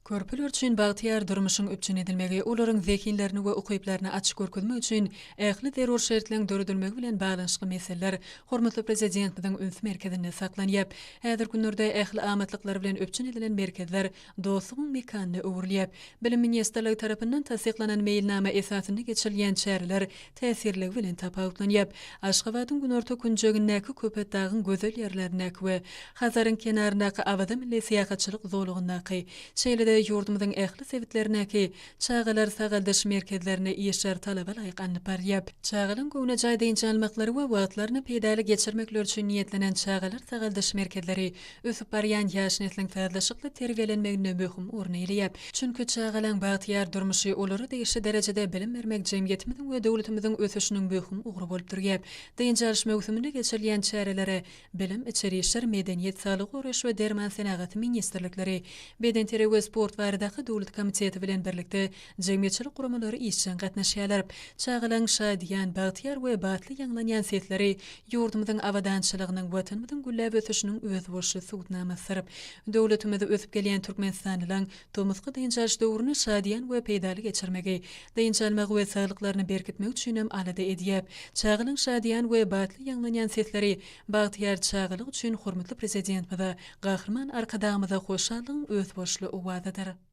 Körpeler üçin bagtyýar durmuşyň üpjün edilmegi, olaryň zehinlerini we ukyplaryny açyp görkezmek üçin ähli zerur şertleriň döredilmegi bilen baglanyşykly meseleler hormatly Prezidentimiziň üns merkezinde saklanýar. Häzirki günlerde ähli amatlyklar bilen üpjün edilen merkezler dostlugyň mekanyna öwrülýär. Bilim ministrligi tarapyndan tassyklanan meýilnama esasynda geçirilýän çäreler täsirliligi bilen tapawutlanýar. Aşgabadyň günorta künjegindäki Köpetdagyň gözel ýerlerindäki we Hazaryň kenaryndaky Awaza milli syýahatçylyk zolagyndaky, şeýle-de ýurdumyzyň ähli sebitlerindäki çagalar sagaldyş merkezlerinde işler talaba laýyk alnyp barylýar. Çagalaryň göwnejaý dynç almaklary we wagtlaryny peýdaly geçirmekleri üçin niýetlenen çagalar sagaldyş merkezleri ösüp barýan ýaş nesliň sazlaşykly terbiýelenmeginde möhüm orun eýeleýär. Çünki çagalaryň bagtyýar durmuşy, olara degişli derejede bilim bermek jemgyýetimiziň we döwletimiziň ösüşiniň möhüm ugry bolup durýar. Dynç alyş möwsüminde geçirilýän çärelere Bilim, içeri işler, Medeniýet, Saglygy goraýyş we derman senagaty ministrlikleri, Bedenterbiýe we sport baradaky döwlet komiteti bilen birlikde jemgyýetçilik guramalary işjeň gatnaşýarlar. Çagalaryň şadyýan, bagtyýar we batly ýaňlanýan sesleri ýurdumyzyň abadançylygynyň, Watanymyzyň gülläp ösüşiniň özboluşly subutnamasydyr. Döwletimizi ösüp gelýän türkmenistanlylaryň tomusky dynç alyş döwrüni şadyýan we peýdaly geçirmegi, dynç almagy we saglyklaryny berkitmegi üçinem alada edýär. Çagalaryň şadyýan we batly ýaňlanýan sesleri bagtyýar çagalyk üçin hormatly Prezidentimize, Gahryman Arkadagymyza hoşallygyň özboluşly owazydyr.